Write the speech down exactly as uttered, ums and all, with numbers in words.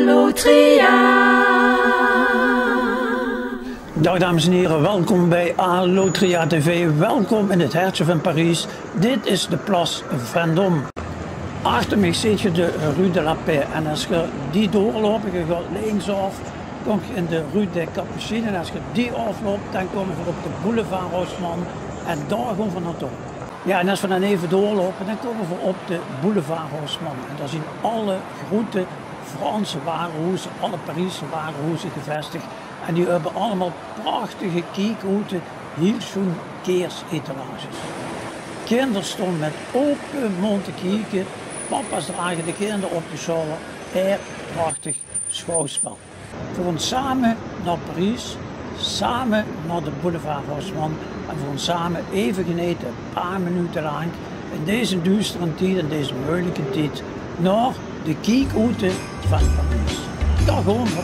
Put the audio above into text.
Allotria. Dag dames en heren, welkom bij Allotria T V. Welkom in het hertje van Parijs. Dit is de Place Vendôme. Achter mich zeet ge de Rue de la Paix. En es ge die doorloopt, ge gaat linksaf, komt ge in de Rue des Capucines. En es ge die afloopt, dan komen ge op de Boulevard Haussmann. En daar gaan we naartoe. Ja, en es we dan even doorlopen, dan komen we op de Boulevard Haussmann. En daar zien alle grote Franse warenhoezen, alle Parijse warenhoezen gevestigd. En die hebben allemaal prachtige kiekhoeten, hiel sjoen keersetalages. Kinder staan met open mond te kieken, papa's dragen de kinder op de schouder. Erg prachtig schouwspel. We gaan samen naar Parijs, samen naar de Boulevard Haussmann en we gaan samen even genieten, een paar minuten lang, in deze duistere tijd, in deze moeilijke tijd, naar de kiekhoeten van Parijs. Daar gaan we.